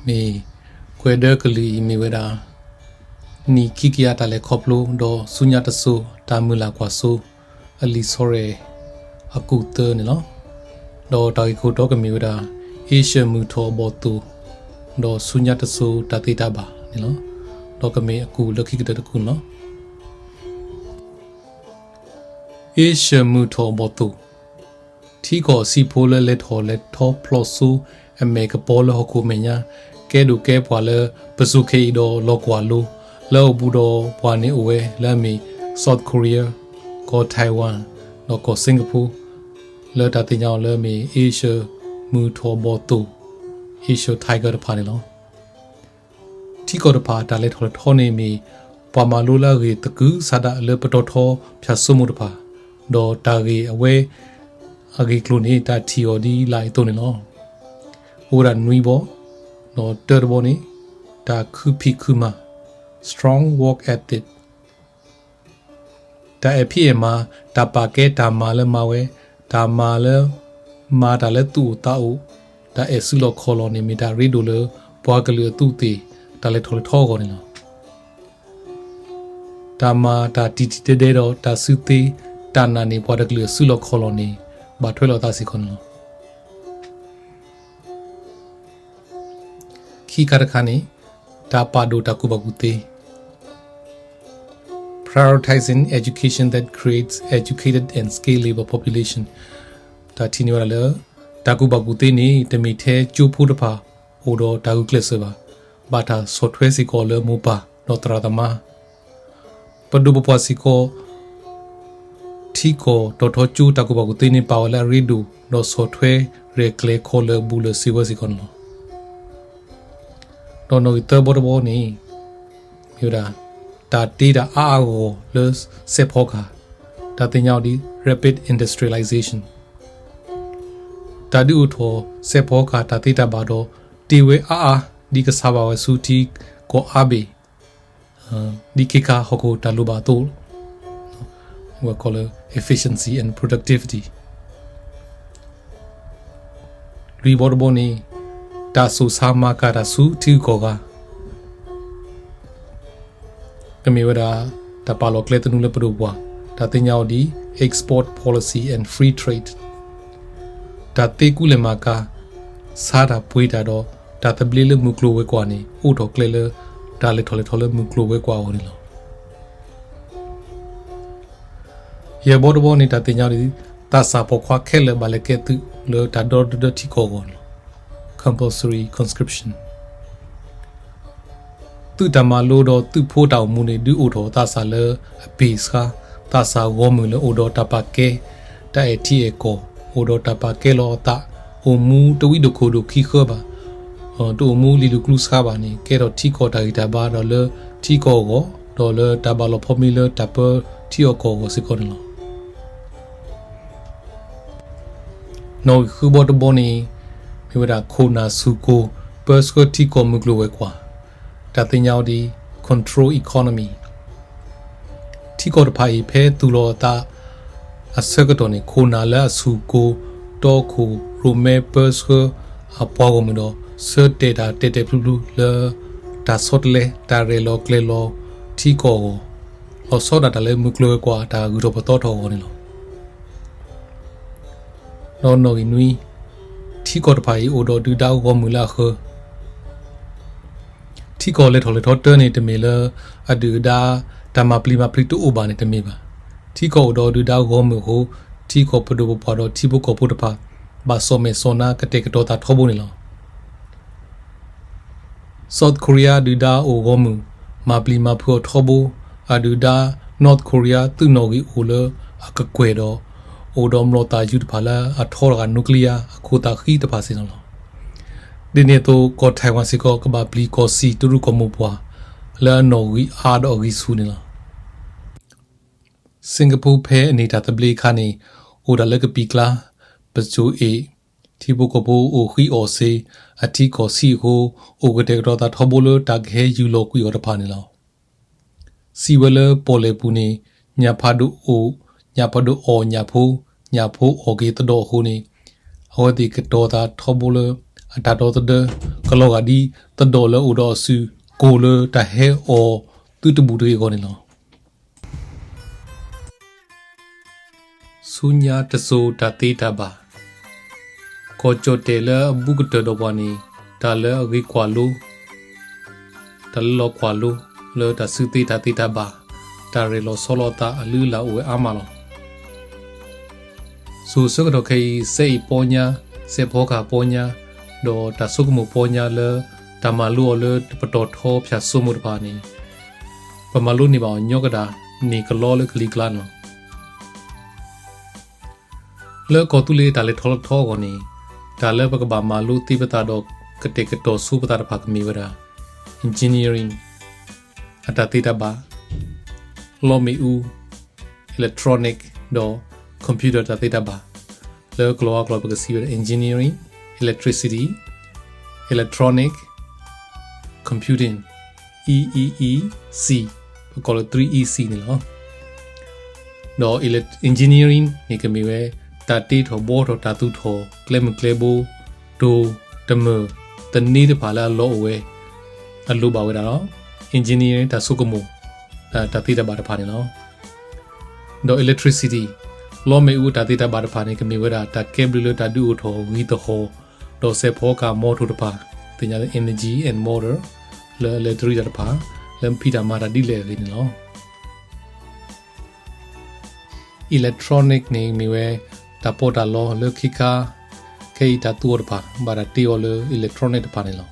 မ့ၢ်ကွဲးဒၢကလုၢ်အံၤမ့ၢ်ဝဲဒၣ် နံၣ်ခံကယၤတၢ်လဲၤခီဖျိ ဒီးဆူညါတစိၤ တၢ်မုၢ်လၢ်ကွၢ်စိ အလံာ်ဆီရဲၣ် အကူာ်သၢန့ၣ်လီၤ. ဒီးတၢ်ဂ့ၢ်ခိၣ်တီကမ့ၢ်ဝဲဒၣ် အ့ရှၢၣ်မုၢ်ထီၣ်အဘီၣ်သိၣ် ဒီးဆူညါတစိၤတၢ်သ့တၢ်ဘၣ်န့ၣ်လီၤ. ဒီးကမ့ၢ်အကူာ်လၢခံကတၢၢ်တကူာ်န့ၣ်လီၤ. အ့ရှၢၣ်မုၢ်ထီၣ်အဘီၣ်သိၣ်, ထံကီၢ်အဆံးဖိလၢလဲၤထီၣ်လဲၤထီဖျိးစိအမဲာ်ကပီၤလၢဟီၣ်ခိၣ်မဲာ်ညါ ကဲဒိၣ်ကဲပှၢ်လၢ ပစိၤခဲအံၤဒီးလီၢ်ကွၢ်လိ လၢအအိၣ်ဘူးဒီးပှၤန့ၣ်အိၣ်ဝဲလၢအမ့ၢ် South Korea, ကီၢ် Taiwan, ဒီးကီၢ် Singapore, လၢတၢ်သ့ၣ်ညါအီၤလၢအမ့ၢ် အ့ရှၢၣ်မုၢ်ထီၣ်အဘီၣ်သိၣ်, Asian Tiger တဖၣ်န့ၣ်လီၤ. ထံကီၢ်တဖၣ်အတၢ်လဲၤထီၣ်လဲၤထီန့ၣ်မ့ၢ် ပှၤမၤလိလၢအဂ့ၢ်သကုၤဆးဒးလၢပတီၢ်ထီဖၠၣ်စိမိၤတဖၣ်, ဒီးတၢ်ဂ့ၢ်အဝဲအဂ့ၢ်အကျိၤန့ၣ် တၢ်ထံၣ်အီၤဒ်လာ်အံၤအသိးန့ၣ်လီၤ. အိၣ်ဝဲဒၣ်နွံဘီ, ဒီးတၢတဘီန့ၣ် တၢ်ခုဖံးခုမၤ, strong work ethic, တၢ်အဲၣ်ဖံးအဲၣ်မၤ, တၢ်ပာ်ကဲတၢ်မၤလၢမၤဝဲ, တၢ်မၤလၢ မၤတၢ်လၢသူၣ်အိၣ်သးအိၣ်, တၢ်အဲၣ်စုလီၢ်ခီၣ်လီၢ်န့ၣ် မ့ၢ်တၢ်ရ့ဒိၣ်လၢ ပှၤကလုာ်အသူးအသ့ၣ် တၢ်လဲၤထီၣ်လဲၤထီအဂီၢ်န့ၣ်လီၤ. တၢ်မၤတၢ်တံာ်တံာ်ဒဲဒဲဒီး တၢ်စုသ့တၢ်နာ်န့ၣ် ပှၤတကလုာ်အစုလီၢ်ခီၣ်လီၢ်န့ၣ် ဘၣ်ထွဲလိာ်အသးစ့ၢ်ကီးန့ၣ်လီၤ. ခံခါတခါန့ၣ် တၢ်ပာ်ဒိၣ်တၢ်ကူၣ်ဘၣ်ကူၣ်သ့, prioritizing education that creates educated and skilled labor population. တၢ်ထံၣ်န့ၢ်ဝဲဒၣ်လၢ တၢ်ကူၣ်ဘၣ်ကူၣ်သ့န့ၣ် တမ့ၢ်ထဲကၠိဖိတဖၣ်အိၣ်ဒီးတၢ်ဂုာ်ကျဲးစၢးဘၣ်, ဘၣ်တၢ်ဆီၣ်ထွဲစ့ၢ်ကီးလၢမိၢ်ပၢ်ဒီးသရၣ်သမါ ပဒိၣ်ပပှၢ်စ့ၢ်ကီး, ထံကီၢ်တီၣ်ထီကၠိတၢ်ကူၣ်ဘၣ်ကူၣ်သ့န့ၣ် ပာ်ဝဲလၢအရ့ဒိၣ် ဒီးဆီၣ်ထွဲရဲၣ်ကျဲၤခီလၢာ်ဘူးလၢာ်စ့ဝဲစ့ၢ်ကီးန့ၣ်လီၤ. ဒီးနီၣ်ဂံၢ်သၢဘီတဘီန့ၣ် မ့ၢ်ဝဲဒၣ် တၢ်တ့တၢ်အါအါဂီၢ်ဂီၢ်လၢစဲးဖီကဟၣ်, တၢ်သ့ၣ်ညါအီၤဒ် rapid industrialization. တၢ်ဒုးအိၣ်ထီၣ်စဲးဖီကဟၣ်တၢ်သ့တၢ်ဘၣ်ဒီး တ့ဝဲအါအါ ဒ်ကဆါဘၣ်ဝဲဆူထံကီၢ်အါဘ့ၣ် ဒ်ခ့ခါဟီၣ်ခိၣ်တၢ်လိၣ်ဘၣ်အသိး, ဝဲကီးလၢ efficiency and productivity. လွံၢ်ဘီတဘီန့ၣ် တၢ်စိာ်ဆါမၤကၤတၢ်ဆူထံဂုၤကီၢ်ဂၤ ကမ့ၢ်ဝဲဒၣ် တၢ်ပာ်လီၤကျဲသနူလၢပဒိၣ်ပပှၢ်, တၢ်သ့ၣ်ညါအီၤဒ် export policy and free trade. တၢ်သ့ကူလဲၢ်မၤကၤ, ဆါတၢ်ပှ့ၤတၢ်ဒီး တၢ်သဘျ့လၢမုၢ်ကျိၤဝဲၤကွာ်န့ၣ် အိးထီၣ်ကျဲလၢ တၢ်လဲၤထီၣ်လဲၤထီလၢမုၢ်ကျိၤဝဲၤကွာ်အဂီၢ်န့ၣ်လီၤ. ယဲၢ်ဘီတဘီန့ၣ် တၢ်သ့ၣ်ညါအီၤဒ် သးစၢ်ပိာ်ခွါခဲလၢာ်ဘၣ်လဲၤကဲသုးလၢတၢ်ဒီတဒၢထံကီၢ်အဂီၢ်န့ၣ်လီၤ. Compulsory conscription. သုးတၢ်မၤလိဒီးသုးဖိတၢ်အိၣ်မူန့ၣ် ဒုးအိၣ်ထီၣ်သးစၢ်လၢအပ့ၢ်ဆှါ, သးစၢ်ဂီၢ်မုၢ်လၢအိၣ်ဒီးတၢ်ပာ်ကဲ, တၢ်အဲၣ်ထံအဲၣ်ကီၢ်, အိၣ်ဒီးတၢ်ပာ်ကဲလီၤအသး, အိၣ်မူတဝံတခိၣ်ဒိၣ်ခံဃၢဘၣ်, တအိၣ်မူလံၤလူၤကျူဆှါဘၣ်န့ၣ် ကဲထီၣ်ထံကီၢ်တၢ်ဂံၢ်တၢ်ဘါဒီးလၢထံကီၢ်အဂီၢ်, ဒီးလၢတၢ်ဘၣ်လီၤဖိးမံလၢတၢ်ပၢထံအီၣ်ကီၢ်အဂီၢ်စ့ၢ်ကီးန့ၣ်လီၤ. နီၣ်ဂံၢ်ဃုဘီတဘီန့ၣ် မ့ၢ်ဝဲဒၣ်ခိၣ်နၢ်ဆူၣ်ကိၢ် ပၢဆှၢထံကီၢ်မုၢ်ကျိၤဝဲၤကွာ်, တၢ်သ့ၣ်ညါအီၤဒ် control economy. ထံကီၢ်တဖၣ်အံၤ ဖဲသူၣ်လီၤအသးအဆၢကတီၢ်န့ၣ် ခိၣ်နၢ်လၢအဆူၣ်ကိၢ်တီခိၣ်ရိၣ်မဲပၢဆှၢအပှၤဂီၢ်မုၢ်ဒီး ဆၢတဲာ်တၢ်တဲာ်တဲာ်ဖျုဖျုလၢ တၢ်ဆီတလဲ တၢ်ရဲၣ်လီၤကျဲၤလီၤထံကီၢ်အဂီၢ်, လီၤဆီဒၣ်တၢ်လၢမုၢ်ကျိၤဝဲၤကွာ်အတၢ်ဂုၤထီၣ်ပသီထီၣ်အဂီၢ်န့ၣ်လီၤ. ဒီးနီၣ်ဂံၢ်နွံ, ထံကီၢ်တဖၣ်အံၤအိၣ်ဒီးဒုၣ်ဒါဂီၢ်မုၢ်လၢအဃၢၤ. ထံကီၢ်လဲၤထီၣ်လဲၤထီတၢန့ၣ် တမ့ၢ်လၢအဒုၣ်အဒါတၢ်မၤပျံၤမၤဖုးတအိၣ်ဘၣ်န့ၣ်တမ့ၢ်ဘၣ်. ထံကီၢ်အိၣ်ဒီးဒုၣ်ဒါဂီၢ်မုၢ်အဃိ, ထံကီၢ်ပဒိၣ်ပပှၢ်ဒီးထံဖိကီၢ်ဖိတဖၣ် ဘၣ်စီၣ်မဲာ်စီၣ်နါကတဲာ်ကတီၤသးထီဘိန့ၣ်လီၤ. South Korea ဒုၣ်ဒါအိၣ်ဂီၢ်မုၢ် မၤပျံၤမၤဖုးအီၤထီဘိ, အဒုၣ်ဒါ North Korea သုးနီၣ်ဂံၢ်အိၣ်လၢအကကွဲၢ်ဒီး အိၣ်ဒီးမျိာ်သၣ်ယူၤတဖၣ်လၢအထီတဂၤ nuclear အခိၣ်သၣ်ဃံတဖၣ်စ့ၢ်ကီးန့ၣ်လီၤ. ဒ်န့ၣ်အသိး ကီၢ် Taiwan စ့ၢ်ကီး ကဘၣ်ပျံၤကီၢ်စံၣ်တရူးကီၢ်မိၢ်ပှၢ် လၢအနီၣ်ဂံၢ်အါဒီးအဂံၢ်ဆူၣ်န့ၣ်လီၤ. Singapore ဖဲအန့ၢ်တၢ်သဘျ့အခါန့ၣ် အိၣ်ဒၣ်လၢကပံာ်ကျါ, ပစိၤအ့ၣ်, ထံဖိကီၢ်ဖိအိၣ်ဃံအီၣ်စ့, အထံကီၢ်ဆံးအဃိ အိၣ်ကတဲာ်ကတီၤသးထီဘိလၢတၢ်ကဟဲယူၢ်လီၤကွံာ်အီၤတဖၣ်န့ၣ်လီၤ. စံးဝဲလၢပီၣ်လဲၣ်ပူၤန့ၣ် ညၣ်ဖးဒိၣ်အိၣ်, ညၣ်ဖးဒိၣ်အီၣ်ညၣ်ဖိ, ညၣ်ဖိအီၣ်က့ၤသဒီၣ်အဃိန့ၣ် အဝဲသ့ၣ်ကတီၤသးထီဘိလၢ အတၢ်ဒီသဒၢ ကလီၤဂာ်ဒ်သဒိၣ်လၢအိၣ်ဒီးအစု ကိၢ်လၢတၢ်ဟဲအီၣ်သုးတဘူၣ်တဂ့ၤအဂီၢ်န့ၣ်လီၤ. ဆူညါတစိၤတၢ်သ့တၢ်ဘၣ်, ကီၢ်ကၠီၣ်တဲၣ်လၢအဘူးကတၢၢ်ဒီးပှၤန့ၣ် တၢ်လၢအဂ့ၤကွၢ်လိ တၢ်လၢလီၤကွၢ်လိ လၢတၢ်စုသ့တၢ်သ့တၢ်ဘၣ်, တၢ်ရဲၣ်လီၤဆီလီၤအသးအလုၢ်အလၢ်အိၣ်ဝဲအါမးလီၤ. စိၤဆၢကတီၢ်ခဲအံၤ စဲအ့ၣ်ပီညါ, စဲးဖီကဟၣ်ပီညါ, ဒီးတၢ်ဆိကမိၣ်ပီညါလၢ တၢ်မၤလိအီၤလၢပတီၢ်ထီဖၠၣ်စိမိၤတဖၣ်န့ၣ် ပမၤလိန့ၢ်ဘၣ်အီၤညီကဒၣ် န့ၢ်ကလီလၢကလံၤကျါန့ၣ်လီၤ. လၢကီၢ်သူလ့ၤတၢ်လဲၤထီၣ်လဲၤထီအဂီၢ်န့ၣ် တၢ်လၢပကဘၣ်မၤလိသ့ပသးဒီးကတဲာ်ကတီၤဆိပသးတဖၣ်ကမ့ၢ်ဝဲဒၣ် engineering အတၢ်သ့တၢ်ဘၣ်, လီမ့ၣ်အူ electronic ဒီး computer တၢ်သ့တၢ်ဘၣ်, လၢကလီၤဝါကျိာ်ပကစံးဝဲဒၣ် engineering, electricity, electronic, computing, E E E C, ပကိးလၢ three E C န့ၣ်လီၤ. ဒီး engineering န့ၣ်ကမ့ၢ်ဝဲ တၢ်တ့ထီၣ်ဘှီထီၣ် တၢ်သူၣ်ထီၣ် ကျဲမုၢ်ကျဲဘိ, တိၤ, တမၢၢ်, သန့တဖၣ်လၢအလီၢ်အိၣ်ဝဲ အလိၣ်ဘၣ်ဝဲဒၣ်လီၤ. engineering တၢ်ဆိကမိၣ် တၢ်သ့တၢ်ဘၣ်တဖၣ်န့ၣ်လီၤ. ဒီး electricity လီမ့ၣ်အူတၢ်သ့တၢ်ဘၣ်တဖၣ်န့ၣ် ကမ့ၢ်ဝဲဒၣ် တၢ်ကဲဘျုးလၢတၢ်ဒုးအိၣ်ထီၣ်ဂံၢ်သဟီၣ်, ဒီးစဲးဖီကဟၣ် မော်တော် တဖၣ်, သ့ၣ်ညါလၢ energy and motor လၢအလဲၤတရံးတၢ်တဖၣ် လၢဖံးတၢ်မၤတၢ်ဒ်လဲၣ်အဂ့ၢ်န့ၣ်လီၤ. electronic န့ၣ်မ့ၢ်ဝဲ တၢ်ပီးတၢ်လီလၢခ့ခါ ခဲအံၤတၢ်သူအီၤတဖၣ် ဘၣ်တၢ်တ့အီၤလၢ electronic တဖၣ်န့ၣ်လီၤ.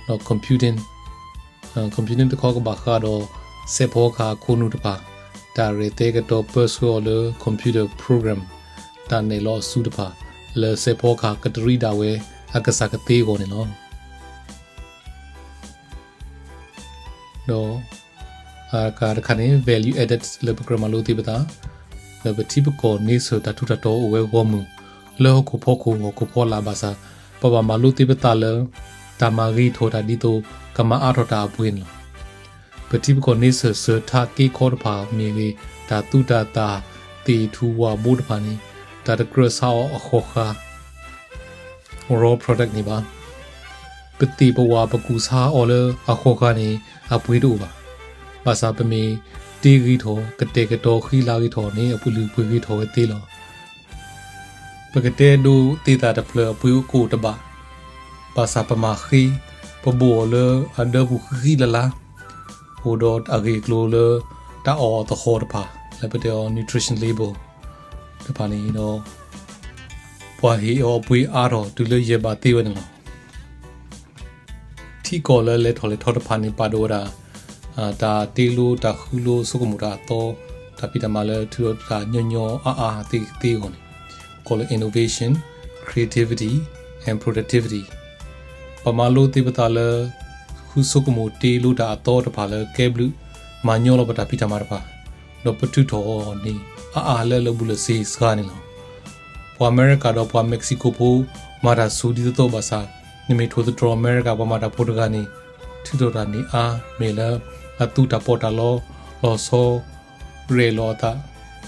ဒီး computing, computing တခီကဘၣ်ဃးဒီး စဲးဖီကဟၣ်အခိၣ်နူာ်တဖၣ်, တၢ်ရဲၣ်သဲကတီၤပၢဆှၢအီၤလၢ computer program, တၢ်နဲၣ်လီၤအစုတဖၣ် လၢစဲးဖီကဟၣ်ကတရံးဒၣ်ဝဲ အကစၢ်ကသ့အဂီၢ်န့ၣ်လီၤ. ဒီး အကတခါန့ၣ် value added လၢပကြၢးမၤလိသ့ပသး, လၢပထံပကီၢ်န့ဆၢၣ်တၢ်ထူးတၢ်တီၤအိၣ်ဝဲဂီၢ်မုၢ် လၢဟီၣ်ခိၣ်ဖီခိၣ်ဟီၣ်ခိၣ်ဖီလာ်ဘၣ်ဆၣ် ပဘၣ်မၤလိသ့ပသးလၢ တၢ်မၤဂ့ၤထီၣ်တၢ်ဒ်သိး ကမၤအါထီၣ်တၢ်အပှ့ၤန့ၣ်လီၤ. ပထံပကီၢ်န့ဆၢၣ်စၢၤထးက့ခီတဖၣ်မ့ၢ်ဂ့ၤ, တၢ်သူတၢ်သၣ် သ့ၣ်ထူၣ်ဝၣ်ဘိတဖၣ်န့ၣ် တၢ်တကြၢးဆါအီၤအဃီၤဃါ raw product န့ၣ်ဘၣ်. ပသ့ၣ်ပဝၣ်ပကူၣ်ဆါအီၤလၢအဃီၤဃါန့ၣ် အပှ့ၤတအိၣ်ဘၣ်. ဘၣ်ဆၣ်ပမ့ၢ်တ့ဂ့ၤထီၣ် ကတဲာ်ကတီၤဃံလၤဂ့ၤထီၣ်န့ၣ် အလုၢ်အပှ့ၤဂ့ၤထီၣ်ဝဲသ့လီၤ. ပကတဲဒိးသ့ၣ်သၣ်တဖျၢၣ်အပှ့ၤကအိၣ်တဘၣ်, ဘၣ်ဆၣ်ပမၤဃ့ ပဘိၣ်အီၤလၢအဒၢပူၤဃံဃံလၤလၤ, အိၣ်ဒီးအဂ့ၢ်အကျိၤလၢ တၢ်အီၣ်အသဟီၣ်တဖၣ် လၢပတဲအီၤ nutrition label တဖၣ်န့ၣ်ဒီး ပှၤဟ့ၣ်အီၤအပှ့ၤအါထီၣ်တုၤလၢယဲၢ်ဘးသ့ဝဲန့ၣ်လီၤ. ထံကီၢ်လၢလဲၤထီၣ်လဲၤထီတဖၣ်န့ၣ် ပာ်ဒိၣ်ဝဲဒၣ် တၢ်တ့လိတၢ်ဃုလိဆိကမိၣ်တၢ်အသီ, တၢ်ဖံးတၢ်မၤလၢထုးထီၣ်တၢ်ညီညီအါအါသ့သ့အဂီၢ်န့ၣ် ကိးလၢ innovation, creativity and productivity. ပမၤလိသ့ပသးလၢ ဃုဆိကမိၣ်တ့လိတၢ်အသီတဖၣ်လၢကဲဘျုး မၤညီလီၤပတၢ်ဖံးတၢ်မၤတဖၣ်, ဒီးပထုးထီၣ်အီၤန့ၣ် အါအါလၢလၢာ်ဘူၣ်လၢာ်စ့ၤစှၤန့ၣ်လီၤ. ပှၤအမဲရကၤဒီးပှၤမက္ကစံကိဖိ မၤတၢ်ဆူၣ်ဒ်သိးသိးဘၣ်ဆၣ်, နမ့ၢ်ထိၣ်သတြီၤအမဲရကၤပှၤမၤတၢ်ဖိတဂၤန့ၣ် ထုးထီၣ်တၢ်န့ၣ်အါမ့ၢ်လၢ အသူတၢ်ပီးတၢ်လီ လီၤဆီ ရဲၣ်လီၤအသး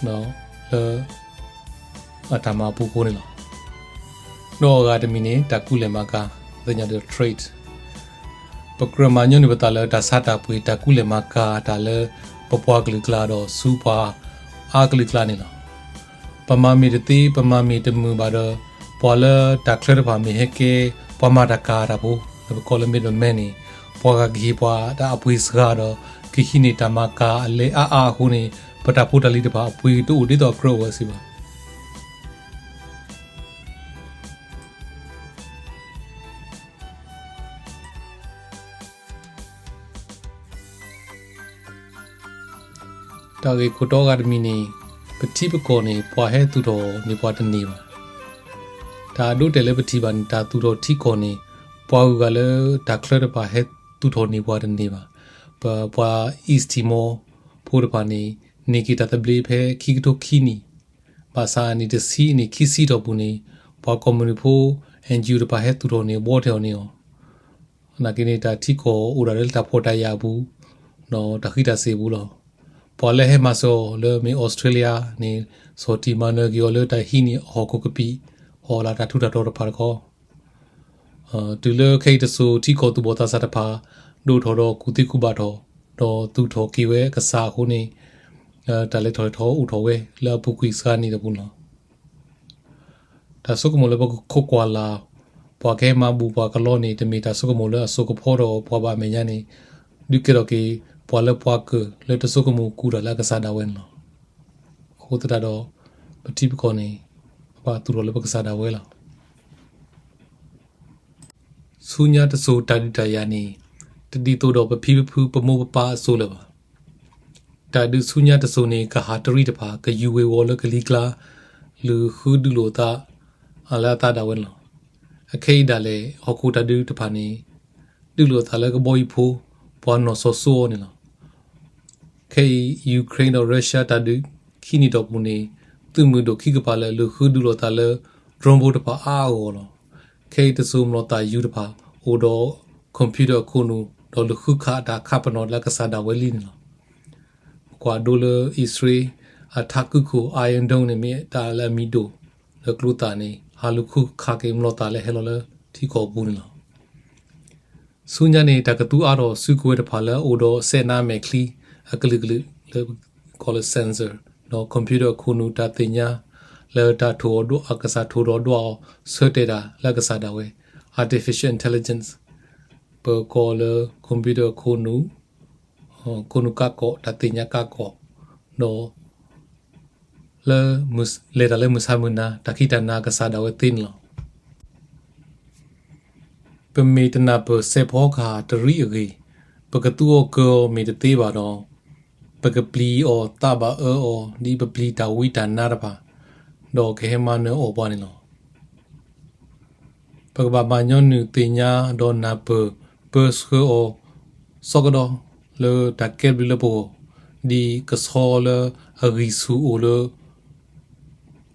လၢ အတၢ်မၤအပူၤအဃိန့ၣ်လီၤ. ဒီးအဂၤတမံၤန့ၣ် တၢ်ကူလဲၢ်မၤကၤ သ့ၣ်ညါဒီး trade ပကြၢးမၤညီနုၢ်ပသးလၢတၢ်ဆါတၢ်ပှ့ၤ တၢ်ကူလဲၢ်မၤကၤတၢ်လၢ ပပှၤကလုာ်ကျါဒီးဆူပှၤအါကလုာ်ကျါန့ၣ်လီၤ. ပမၤမ့ၢ်တသ့ ပမၤမ့ၢ်တမုာ်ဘၣ်ဒီး ပှၤလၢတၢ်ချၢတဖၣ်မ့ၢ်ဟဲကဲ ပှၤမၤတၢ်ကၤတၢ်ဖိ လၢပကိးလၢ middleman န့ၣ် ပှၤဂၤကဟ့ၣ်ပှၤတၢ်အပှ့ၤစှၤဒီး ကဟံးန့ၢ်တၢ်မၤကၤအလဲအါအါအဃိန့ၣ် ပတၢ်ဖိတၢ်လံၤတဖၣ်အပှ့ၤတအိၣ်ဒ်သိးအကြၢးအိၣ်ဝဲစ့ၢ်ဘၣ်. တၢ်ဂ့ၢ်ခိၣ်တီဂၤတမံၤန့ၣ် ပထံပကီၢ်န့ၣ် ပှၤဟဲသူၣ်ထီၣ်န့ၢ်ပှၤတန့ၢ်ဘၣ်. တၢ်အဒိအတဲာ်လၢပထံၣ်ဘၣ်န့ၣ် တၢ်သူၣ်ထီၣ်ထံကီၢ်န့ၣ် ပှၤဂုၤဂၤလၢတၢ်ချၢတဖၣ်ဟဲသူၣ်ထီၣ်န့ၢ်ပှၤတန့ၢ်ဘၣ်. ပပှၤ East Timor ဖိတဖၣ်န့ၣ် န့ၢ်က့ၤတၢ်သဘျ့ဖဲခံကထိခံနံၣ်, ဘၣ်ဆၣ်အနံၣ်တဆံအနံၣ်ခံဆံတီၢ်ပူၤန့ၣ် ပှၤကီၢ်မုၢ်နုာ်ဖိ NGO တဖၣ်ဟဲသူၣ်ထီၣ်န့ၢ်ဘှီထီၣ်န့ၢ်အီၤ နာ်က့န့ၣ် တၢ်ထံကီၢ်အိၣ်ဒၣ်လၢတၢ်ဖှီၣ်တၢ်ယာ်အပူၤ ဒီးတၢ်ဃံးတၢ်စ့ၢ်အပူၤလီၤ. ပှၤလၢဟဲမၤစၢၤအီၤလၢမ့ၢ် Australia န့ၣ် ဆီၣ်တံၢ်မၤနၢၤက့ၤအီၤလၢတၢ်ဟံးန့ၢ်အဟီၣ်ခိၣ်ကပံာ် ဟီၣ်လာ်တၢ်ထူးတၢ်တီၤတဖၣ်တခီ, တုၤလၢခဲအံၤတစိၤထံကီၢ်သူၣ်ဘီၣ်သးစၢ်တဖၣ် ဒိၣ်ထီၣ်ဒီးကူၣ်သ့ကူၣ်ဘၣ်ထီၣ်, ဒီးသူၣ်ထီၣ်က့ၤဝဲအကစၢ်အဃိန့ၣ်, တၢ်လဲၤထီၣ်လဲၤထီအိၣ်ထီၣ်ဝဲလၢအပူၤကွံာ်စှၤနံၣ်တပူၤန့ၣ်လီၤ. တၢ်ဆိကမိၣ်လၢပကခိးကွၢ်လၢ် ပှၤကဟဲမၤဘူၣ်ပှၤကလီန့ၣ် တမ့ၢ်တၢ်ဆိကမိၣ်လၢအစိကဖီဒီးပှၤဘၣ်အမဲာ်ညါန့ၣ်, ဒုးကဲထီၣ်က့ၤပှၤလၢပှၤကၢၢ်လၢတဆိကမိၣ်ကူၣ်တၢ်လၢအကစၢ်ဒၣ်ဝဲန့ၣ်လီၤ. အဃိသတးဒီး ပထံပကီၢ်န့ၣ် ပဘၣ်သူၣ်ထီၣ်လၢပကစၢ်ဒၣ်ဝဲလီၤ. ဆူညါတစိၤတၢ်ဒုးတၢ်ယၤန့ၣ် တဒ်သိးဒီးပဖံပဖုပမိၢ်ပပၢ်အစိၤလၢၤဘၣ်. တၢ်ဒုးဆူညါတစိၤန့ၣ် ကဟးတရံးတဖၣ် ကယူၤဝ့ၤဝီၤလၢကလံၤကျါ လုၢ်ဃုဒုးလိာ်အသး လၢအသးဒၣ်ဝဲန့ၣ်လီၤ. အခဲအံၤဒၣ်လဲာ် ဟီၣ်ခိၣ်တၢ်ဒုးတဖၣ်န့ၣ် ဒုးလိာ်အသးလၢကဘီယူၤဖိ ပှၤနီၣ်စီၤစိအီၤန့ၣ်လီၤ. ခဲအံၤ Ukraine ဒီး Russia တၢ်ဒုးခံနံၣ်တီၢ်ပူၤန့ၣ် သုးမုၢ်ဒိၣ်ခံကပၤလၢာ် လုၢ်ဃုဒုးလိာ်သးလၢ drone ဖိတဖၣ်အါအါဂီၢ်ဂီၢ်လီၤ. ခဲအံၤတစိၤ မျိာ်သၣ်ယူၤတဖၣ် အိၣ်ဒီး computer အခိၣ်နူာ် ဒီးလုၢ်ဃုခးအတၢ်ခးပနီၣ်လၢအကစၢ်ဒၣ်ဝဲလံန့ၣ်လီၤ. ပကွၢ်ဒိလၢအံၣ်စရ့လး အထးကုခိၣ် Iron Dome န့ၣ် မ့ၢ်တၢ်လၢအမံၤဒိၣ်လၢကျိသၣ်န့ၣ် ဟးလုၢ်ဃုခးက့ၤမျိာ်သၣ်လၢဟဲလီၤလၢထံကီၢ်ပူၤန့ၣ်လီၤ. ဆူညါန့ၣ် တၢ်ကသူအါထီၣ်စုကဝဲၤတဖၣ်လၢအအိၣ်ဒီးစဲးနါမဲာ်ချံအကလုာ်ကလုာ်လၢ ကိးလၢ sensor ဒီး computer အခိၣ်နူာ်တၢ်သ့ၣ်ညါ လၢတၢ်ထိၣ်အီၤဒွးအကစၢ်ထိၣ်ဒီးဒွးအီၤ ဆၢတဲာ်တၢ်လၢအကစၢ်ဒၣ်ဝဲ artificial intelligence ပကိးလၢ computer အခိၣ်နူာ် ခိၣ်နူာ်ကးကီၢ် တၢ်သ့ၣ်ညါကးကီၢ် ဒီး လၢ လဲၤတၢ်လၢမုၢ်ဆါမုၢ်နၤ တၢ်ခံးတၢ်နၤအကစၢ်ဒၣ်ဝဲသ့န့ၣ်လီၤ. ပမ့ၢ်တနၢ်ပၢၢ်စဲးဖီကဟၣ်တရံးအဂ့ၢ်, ပကသူအီၤကၢအီၤမ့ၢ်တသ့ဘၣ်ဒီး, ပကပျံၤအီၤသးဘၣ်အၢအီၤ ဒ်ပပျံၤတၢ်ဝံတၢ်နါတဖၣ်, ဒီးကဟဲမၤနၢၤအီၤပှၤန့ၣ်လီၤ. ပကဘၣ်မၤညီနုၢ်သ့ၣ်ညါဒီးနၢ်ပၢၢ်ပၢဆှၢအီၤ စီကဒီး လၢတၢ်ကဲဘျုးလၢပဂီၢ်, ဒ်ကဆီလၢအဂံၢ်ဆူၣ်အိၣ်လၢ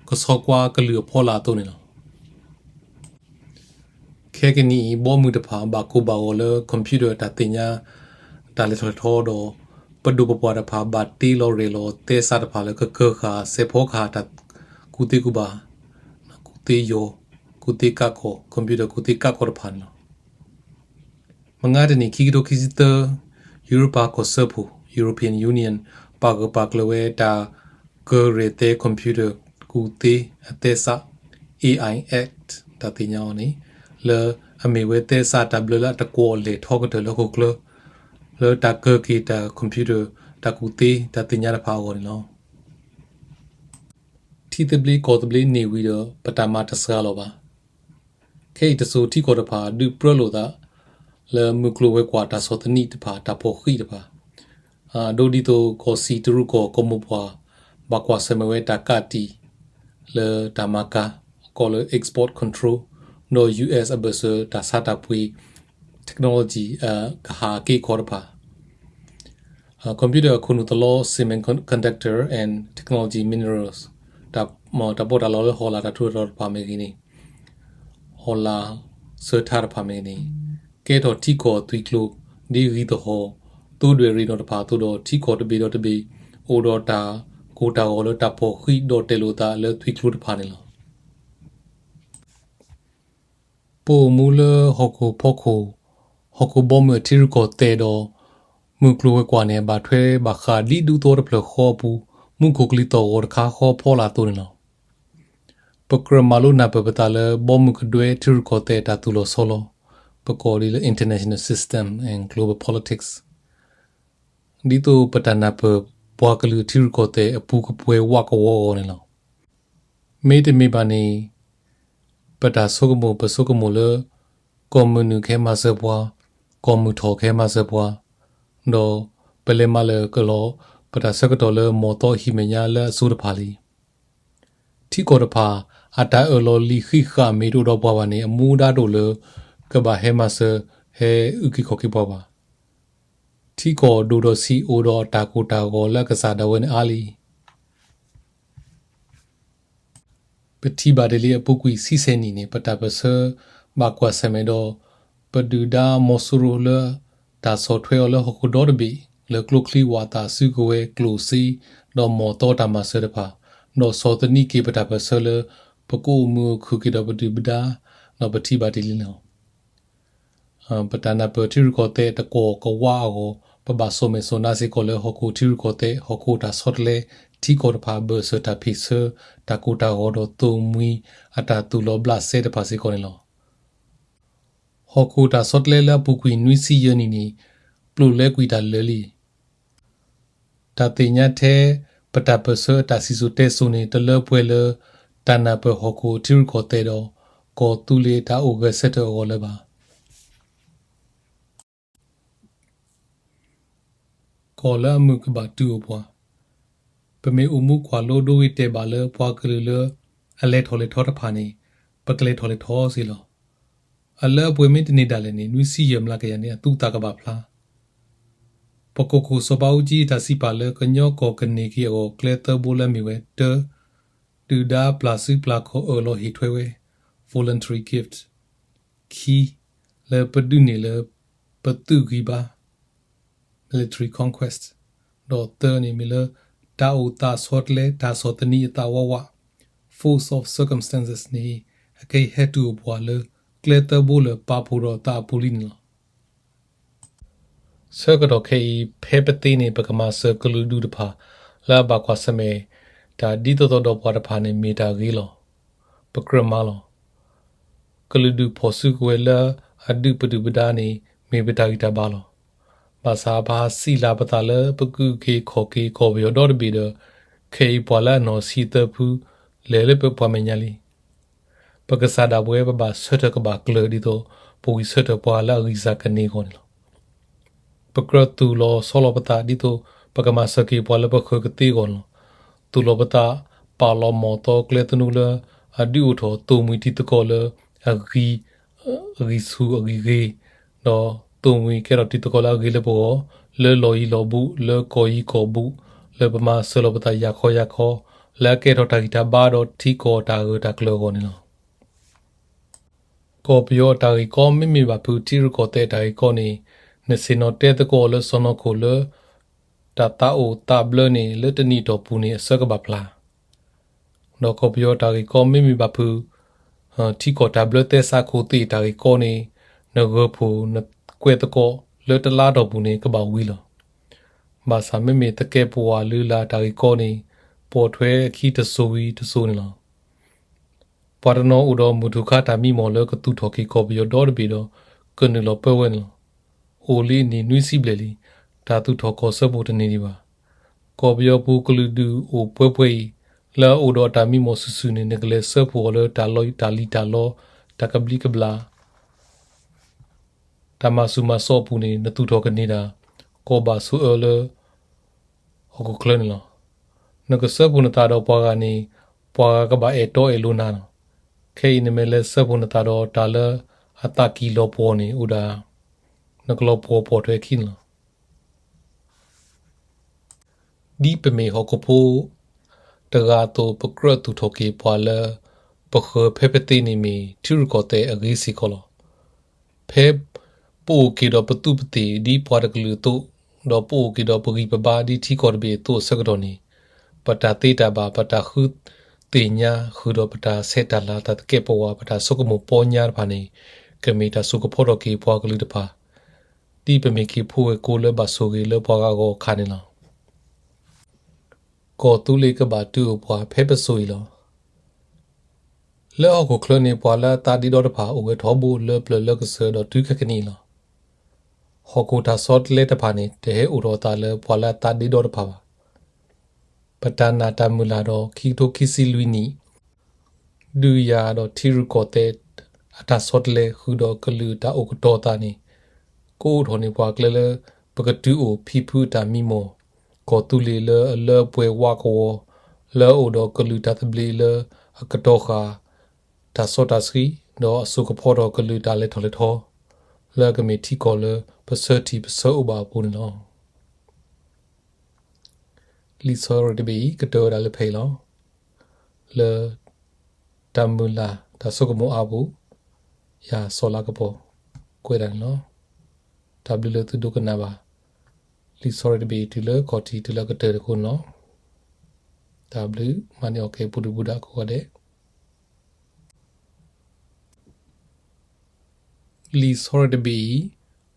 ကဆီကွၢ်ကလုၢ်အဖီလာ်အသိးန့ၣ်လီၤ. ခဲကနံၣ်အံၤ ဘီမုၢ်တဖၣ်ဘၣ်ကိၢ်ဘၣ်ဂီၤလၢ computer တၢ်သ့ၣ်ညါ တၢ်လဲၤထီၣ်လဲၤထီဒီး ပဒိၣ်ပပှၢ်တဖၣ်ဘၣ်တ့လီၤရဲၣ်လီၤသဲစးတဖၣ်လၢကကၢဃာ်စဲးဖီကဟၣ်တၢ်ကူၣ်သ့ကူၣ်ဘၣ်, ကူၣ်သ့ယီၤ, ကူၣ်သ့ကးကီၢ်, computer ကူၣ်သ့ကးကီၢ်တဖၣ်န့ၣ်လီၤ. မုၢ်ဂၤတနံၣ် ခံကထိခံဆံသၢ, ယူရပၤကီၢ်စၢဖှိၣ် European Union ပာ်ဂၢၢ်ပာ်ကျၢၤဝဲတၢ်ကၢရဲၣ်သဲ computer ကူၣ်သ့အသဲစး AI Act တၢ်သ့ၣ်ညါအီၤန့ၣ် လၢအမ့ၢ်ဝဲသဲစးတၢ်ဘျၢလၢအတကွီၣ်လဲၢ်ထီကတၢၢ်လၢဟီၣ်ခိၣ်ချၢ လၢတၢ်ကၢက့ၤတၢ် computer တၢ်ကူၣ်သ့တၢ်သ့ၣ်ညါတဖၣ်အဂီၢ်န့ၣ်လီၤ. ထံသဘျ့ကီၢ်သဘျ့န့ၢ်ဝံၤဒီး ပတၢ်မၤတစှၤလီၤဘၣ်. ခဲအံၤတစိၤထံကီၢ်တဖၣ် ဒုးပြၢလိာ်သး လၢမုၢ်ကျိၤဝဲၤကွာ်တၢ်ဆီၣ်သနံးတဖၣ် တၢ်ဖီၣ်ဃံးတဖၣ်, ဒိဒ်သိးကီၢ်စံၣ်တရူးကီၢ်ကီၢ်မိၢ်ပှၢ် ဘၣ်ကွၢ်ဆၢၣ်မဲာ်ဝဲတၢ်ကးတံာ် လၢတၢ်မၤကၤ ကိးလၢ export control ဒီး US အဘၢၣ်စၢၤတၢ်ဆါတၢ်ပှ့ၤ technology ကဟၣ်အက့အခီတဖၣ် computer အခိၣ်နူာ်သလီ semiconductor and technology minerals တၢ်ပီးတၢ်လီလၢဟီၣ်လာ်တၢ်ထူးတၢ်တီၤတဖၣ်မ့ၢ်ဂ့ၤန့ၣ်, ဟီၣ်လာ်စၢထါတဖၣ်မ့ၢ်ဂ့ၤန့ၣ်, ကဲထီၣ်ထံကီၢ်သွံၣ်ကျိၤ ဒ်ဂံၢ်သဟီၣ် သိဒွဲၣ်ရ့ၣ်နီၣ်တဖၣ်အသိးဒီး ထံကီၢ်တဘ့ၣ်ဒီးတဘ့ၣ် အိၣ်ဒီးတၢ်ကိၢ်တၢ်ဂီၤလၢတၢ်ဖီၣ်ဃံးဒီးတဲာ်လိာ်သးလၢသွံၣ်ကျိၤတဖၣ်န့ၣ်လီၤ. ပအိၣ်မူလၢဟီၣ်ခိၣ်ဖီခိၣ် ဟီၣ်ခိၣ်ဘီမုၢ်အထံရူၢ်ကီၢ်သဲးဒီး မုၢ်ကျိၤဝဲၤကွာ်န့ၣ် ဘၣ်ထွဲဘၣ်ဃးဒ်ဒူသဝီတဖျၢၣ်ဃီအပူၤ မူခိၣ်ကလံၤသီၣ်ဂီၤတခါဃီဖီလာ်အသိးန့ၣ်လီၤ. ပကြၢးမၤလိနၢ်ပၢၢ်ပသးလၢ ဘီမုၢ်ကဒွဲထံရူၢ်ကီၢ်သဲးတၢ်သူၣ်လီၤဆီလီၤ ပကိးဒ်လၢ international system and global politics ဒ်သိးပတၢ်နၢ်ပၢၢ်ပှၤကလုာ်ထံရူၢ်ကီၢ်သဲးအပူၤကပှဲၤဝးကဝီၤအဂီၢ်န့ၣ်လီၤ. မ့တမ့ၢ်ဘၣ်န့ၣ် ပတၢ်ဆိကမိၣ်ပဆိကမိၣ်လၢ ကီၢ်မုၢ်နုာ်ကဟဲမၤစၢၤပှၤ, ကီၢ်မုၢ်ထီၣ်ကဟဲမၤစၢၤပှၤ, ဒီးပလဲၤမၤလၢာ်ကလီၤ ပတၢ်ဆၢကတီၢ်လၢမီၢ်သီဟံၣ်မဲာ်ညါလၢအစိၤတဖၣ်လံ. ထံကီၢ်တဖၣ် အတၢ်အၢၣ်လီၤလံာ်ဃံးဃာ်မ့ၢ်တအိၣ်ဒီးပှၤဘၣ်န့ၣ် အမူဒါတအိၣ်လၢ ကဘၣ်ဟဲမၤစၢၤ ဟဲအုၣ်က့ၤခီၣ်က့ၤပှၤဘၣ်. ထံကီၢ်ဒိၣ်ဒီးဆံးအိၣ်ဒီးတၢ်ကိၢ်တၢ်ဂီၤလၢအကစၢ်ဒၣ်ဝဲန့ၣ်အါလံ. ပထံၣ်ဘၣ်ဒ်လံအပူၤကွံာ်ဆံဆဲးနံၣ်န့ၣ် ပတၢ်ပၢၢ်ဆၢဘၣ်ကွၢ်ဆၢၣ်မဲာ်ဒီး ပဒုၣ်ဒါမီၤစိရိၤလၢ တၢ်ဆီၣ်ထွဲအီၤလၢဟီၣ်ခိၣ်ဒီတဘ့ၣ် လၢကျိချံဝၣ်သၣ်စုကဝဲၤကျိၣ်စ့ ဒီးမီၢ်သီတၢ်မၤစၢၤတဖၣ်, ဒီးဆီၣ်သနံးက့ၤပတၢ်ပၢၢ်ဆၢလၢ ပကအိၣ်မုာ်အိၣ်ခုၣ်က့ၤဒီးပဒုၣ်ပဒါ ဒီးပထံၣ်ဘၣ်တ့ၢ်လံန့ၣ်လီၤ. ပတၢ်နၢ်ပၢၢ်ထံရူၢ်ကီၢ်သဲးတကွီၢ်ကဝးအဂီၢ် ပဘၣ်စိာ်မဲာ်စိာ်နါစ့ၢ်ကီးလၢဟီၣ်ခိၣ်ထံရူၢ်ကီၢ်သဲး ဟီၣ်ခိၣ်တၢ်ဆီတလဲထံကီၢ်တဖၣ် ဘၢၣ်စၢၤတၢ်ဖ့ၣ်ဆၢ တၢ်ကိၢ်တၢ်ဂီၤဒီးသိၣ်မှံအတၢ်သူၣ်လီၤဘျးစဲတဖၣ်စ့ၢ်ကီးန့ၣ်လီၤ. ဟီၣ်ခိၣ်တၢ်ဆီတလဲလၢအပူၤကွံာ်နွံဆံယဲၢ်နံၣ်န့ၣ် ပျိာ်လဲကွံာ်တၢ်လၢာ်လံ. တၢ်သ့ၣ်ညါထဲ ပတၢ်ပၢၢ်ဆၢအတၢ်စံၣ်စိၤတဲစိၤန့ၣ် တလၢပှဲၤလၢ တၢ်နၢ်ပၢၢ်ဟီၣ်ခိၣ်ထံရူၢ်ကီၢ်သဲးဒီး ကီၢ်သူလ့ၤတၢ်အိၣ်ဂဲၤဆၢထၢၣ်အဂီၢ်လၢၤဘၣ်. ကီၢ်လၢအမုာ်ကဘၣ်တုၤအိၣ်ပှၤ, ပမ့ၢ်အိၣ်မူကွၢ်လိဒိဂ့ၤတဲာ်ဘၣ်လၢပှၤကလုာ်လၢ အလဲၤထီၣ်လဲၤထီတဖၣ်န့ၣ် ပကလဲၤထီၣ်လဲၤထီစ့ၢ်လီၤ. အလၢအပှဲၤမ့ၢ်တန့ၢ်ဒၣ်လဲာ်န့ၣ် နွံဆံယဲၢ်မျးကယၤန့ၣ် အသူသးကဘၣ်ဖျါ. ပကီၢ်ခိၣ်စီၤဘးအူကၠံအတၢ်စံးပာ်လၢ ကညီကီၢ်ကန့ၢ်က့ၤအဂီၢ် ကျဲသၢဘိလၢအမ့ၢ်ဝဲ တၢ, ဒုၣ်ဒါပျၢ်စုပျၢ်ခီၣ်အၢၣ်လီၤဟ့ၣ်ထွဲဝဲ voluntary gift, ခံ, လၢပဒုးန့ၢ်လၢ ပသုးဂံၢ်ဘါ military conquest, ဒီးသၢန့ၣ်မ့ၢ်လၢ တၢ်အိၣ်သးဆီတလဲ တၢ်ဆီၣ်သနံးအသးဝးဝး force of circumstances န့ၣ် အကဟဲတုၤအိၣ်ပှၤလၢ ကျဲသၢဘိလၢပာ်ဖှိၣ်ဒီးသးအပူၤလံန့ၣ်လီၤ. ဆၢကတီၢ်ခဲအံၤ ဖဲပသ့န့ၣ် ပကမၤစၢၤကလုာ်ဒူၣ်တဖၣ် လၢအဘၣ်ကွၢ်ဆၢၣ်မဲာ်တၢ်ဒ်သိးသိးဒီးပှၤတဖၣ်န့ၣ် မ့ၢ်တၢ်ဂ့ၤလီၤ. ပကြၢးမၤလီၤ. ကလုာ်ဒူၣ်ဖီၣ်စုကဝဲၤလၢအဒုးပဒုၣ်ပဒါန့ၣ် မ့ၢ်ပတၢ်ဂံၢ်တၢ်ဘါလီၤ. ဘၣ်ဆၣ်ပဟးစံးလၢ်ပသးလၢ ပကုၢ်က့ၤခီၣ်က့ၤကီၢ်ပယီၤဒီတဘ့ၣ်ဒီး ခဲအံၤပှၤလၢအနီၢ်ဆံးသၢဖု လဲၤလၢပပှၤမဲာ်ညါလံ. ပကစၢ်ဒၣ်ဝဲပဘၣ်ဆၢထၢၣ်ကဘၣ်ကျၢၤဒ်သိး ပဝံၢ်ဆၢထၢၣ်ပှၤလၢအဂံၢ်စၢ်ကန့ၢ်အဂီၢ်န့ၣ်လီၤ. ပကြၢးသူၣ်လီၤဆီလီၤပသးဒ်သိး ပကမၤစၢၤက့ၤပှၤလၢပဃၢၤကသ့အဂီၢ်န့ၣ်လီၤ. သူၣ်လီၤပသး ပာ်လီၤမီၢ်သီကျဲသနူလၢ အဒုးအိၣ်ထီၣ်သိၣ်မှံၤတံၤသကိးလၢ အဂံၢ် အဂံၢ်ဆူၣ်အဂံၢ်ဂ့ၤ, ဒီးသိၣ်မှံၤကဲထီၣ်တံၤသကိးလၢအဂ့ၤလၢပဂီၢ်, လၢလီၢ်ယံၤလီၢ်ဘူး, လၢကီၢ်ယံၤကီၢ်ဘူး, လၢပမၤစၢၤလီၤပသးယၤခီယၤခီ, လၢအကဲထီၣ်တၢ်ဂံၢ်တၢ်ဘါဒီးထံကီၢ်တၢ်ဂၢၢ်တၢ်ကျၢၤအဂီၢ်န့ၣ်လီၤ. ကီၢ်ပယီၤအတၢ်ဂ့ၢ်ကီမ့မ့ၢ်ဘၣ်ဖုးထံရူၢ်ကီၢ်သဲးအတၢ်ဂ့ၢ်ကီန့ၣ် နဆ့ၣ်နီၤတဲသကိးအီၤလၢစီၢ်နီၤခိၣ်လၢ တၢ်သးအိၣ်သးဘျၢန့ၣ် လၢတနံၣ်အတီၢ်ပူၤန့ၣ် အဆၢကဘၣ်ဖျါ. ဒီးကီၢ်ပယီၤအတၢ်ဂ့ၢ်ကီမ့မ့ၢ်ဘၣ်ဖုး ထံကီၢ်တၢ်ဘျၢသဲစးခိၣ်သ့ၣ်အတၢ်ဂ့ၢ်ကီန့ၣ် နဂၢၢ်ဖှိၣ်နကွဲးသကိးလၢတလါအတီၢ်ပူၤန့ၣ် ကဘၣ်ဝံၤလီၤ. ဘၣ်ဆၣ်မ့မ့ၢ်သကဲးပဝးလုၢ်လၢ်တၢ်ဂ့ၢ်ကီန့ၣ် ပိာ်ထွဲအခံတစိၤဝံၤတစိၤန့ၣ်လီၤ. ပှၤတနီၤအိၣ်ဒီးမုၢ်ထူၣ်ခါတၢ်မံမီၢ်လၢကသူၣ်ထီၣ်က့ၤကီၢ်ပယီၤဒီတဘ့ၣ်ဒီး ကနုာ်လီၤပၢဝဲန့ၣ်လီၤ. အိၣ်လံအနံၣ်နွံဆံဘျဲၣ်လံ, တၢ်သူၣ်ထီၣ်ကီၢ်စၢဖှိၣ်တန့ၢ်ဒံးဘၣ်. ကီၢ်ပယီၤပူၤကလုာ်ဒူၣ်အိၣ်ပှဲၤပှဲၤအံၤ လၢအအိၣ်ဒီးအတၢ်မံမီၢ်စုာ်စုာ်န့ၣ် နကလဲၤစၢဖှိၣ်အီၤလၢတၢ်လီၢ်တၢ်လံၣ်တၢ်လီ တၢ်ကဘျံးကဘျၣ် တၢ်မၤဆူၣ်မၤစိးအပူၤန့ၣ် နသူၣ်ထီၣ်ကန့ၢ်ဒၣ် ကီၢ်ဘၣ်ဆိၣ်အၢလၢ ဟီၣ်ခိၣ်ချၢန့ၣ်လီၤ. နကစၢဖှိၣ်နသးဒီးပှၤဂၤန့ၣ် ပှၤဂၤကဘၣ်အဲၣ်တီအဲၣ်လိၤနၤလီၤ. ခဲအံၤနမ့ၢ်လဲၤစၢဖှိၣ်နသးဒီးတၢ်လၢအသးကံၢ်လီၤပှီၢ်န့ၣ် အိၣ်ဒၣ် နကလီၤပှီၢ်ပိာ်ထွဲအခံန့ၣ်လီၤ. ဒ်ပမ့ၢ်ဟီၣ်ခိၣ်ဖိတဂၤအသိး ပကြၢးသူၣ်ထီၣ်က့ၤပှၤလၢ ပဃၢၤဖဲပသ့န့ၣ်မ့ၢ် ထံရူၢ်ကီၢ်သဲးအဂ့ၤစ့ၢ်ကီးလီၤ. ဖဲပအိၣ်က့ၤဒီးပသူးပသ့ၣ်ဒ်ပှၤတကလုာ်အသိး, ဒီးပအိၣ်က့ၤဒီးပဂံၢ်ပဘါဒ်ထံကီၢ်တဘ့ၣ်အသိးအဆၢကတီၢ်န့ၣ်, ပတၢ်သ့တၢ်ဘၣ်, ပတၢ်ဃုသ့ၣ်ညါဃုာ်ဒီးပတၢ်ဆဲးတၢ်လၤ, တၢ်သကဲးပဝး, ပတၢ်ဆိကမိၣ်ပီညါတဖၣ်န့ၣ် ကမ့ၢ်တၢ်စိၤကဖီထီၣ်က့ၤပှၤကလုာ်တဖၣ် ဒ်ပမ့ၢ်က့ၤဖိဝဲၢ်ကိလၢဘၣ်ဆိၣ်ဂ့ၤလၢပှၤဂၤအဂီၢ်အခါန့ၣ်လီၤ. ကီၢ်သူလ့ၤကဘၣ်တုၤအိၣ်ပှၤဖဲပစိၤအံၤလီၤ. လၢဟီၣ်ခိၣ်ချၢန့ၣ် ပှၤလၢအသးဒ့ဒီတဖၣ် အိၣ်ဝဲထီဘိလၢပျၢၤလၢကစၢၤဒီးတုၤခဲကနံၣ်အံၤလီၤ. ဟီၣ်ခိၣ်တၢ်ဆီတလဲတဖၣ်န့ၣ် တဟဲအိၣ်ထီၣ်အသးလၢပှၤလၢအသးဒ့ဒီတဖၣ်ဘၣ်. ပတၢ်နာ်တၢ်မုၢ်လၢ်ဒီး ခံကထိခံဆံလွံၢ်နံၣ် ဒုးယၤဒီးထံရူၢ်ကီၢ်သဲးအတၢ်ဆီတလဲ ဃုာ်ဒီးကလုာ်တၢ်အိၣ်ကတီၤအသးန့ၣ် ကအိးထီၣ်န့ၢ်ပှၤကျဲလၢ ပကတုၤအိၣ်ဖံဖုအတၢ်မံမီၢ် ကီၢ်သူလ့ၤလၢအလၢအပှဲၤဝးကဝီၤ လၢအအိၣ်ဒီးကလုာ်တၢ်သဘျ့လၢအကတီၤဃာ် တၢ်စီတၢ်ဆှံ ဒီးအစိၤကဖီထီၣ်ကလုာ်တၢ်လဲၤထီၣ်လဲၤထီ လၢအကမ့ၢ်ထံကီၢ်လၢပဆၢထံၣ်ပဆၢအိၣ်ဘၣ်အပူၤန့ၣ်လီၤ. လံာ်ဆီရဲၣ်တဘ့ၣ်အံၤ ကတၢၢ်ဝဲဒၣ်လၢဖဲအံၤလီၤ. လၢ တၢ်မုၢ်လၢ်တၢ်ဆိကမိၣ်အါပူၤ ယၤစီၤလါကပီၤ ကွဲးဒၣ်န့ၣ်လီၤ. တၢ်ဘျုးလၢသုဒိကနၣ်ဘၣ် လံာ်ဆီရဲၣ်တဘ့ၣ်အံၤ တုၤလၢခီၣ်ထံးတုၤလၢကတၢၢ်တခီန့ၣ်လီၤ. တၢ်ဘျုးမၤန့ၢ်အီၣ်က့ၤပူၤဒုၣ်ပူၤဒါကိးဂၤဒဲး လံာ်ဆီတဘ့ၣ်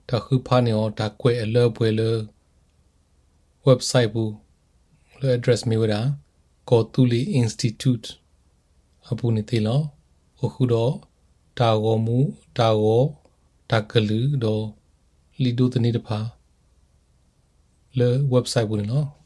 အံၤ တၢ်ဃုဖးန့ၢ်အီၤ တၢ်ကွဲးအလၢအပှဲၤလၢ website ပူၤ လၢ address မ့ၢ်ဝဲဒၣ် ကီၢ်သူလ့ၤ Institute အပူၤန့ၣ်သ့လီၤ. အိၣ်ဃုာ်ဒီး တၢ်ဂီၤမူ, တၢ်ဂီၤ, တၢ်ကလုၢ်ဒီး လံာ်ဒိးသန့ၤတဖၣ် လၢ website ပူၤန့ၣ်လီၤ.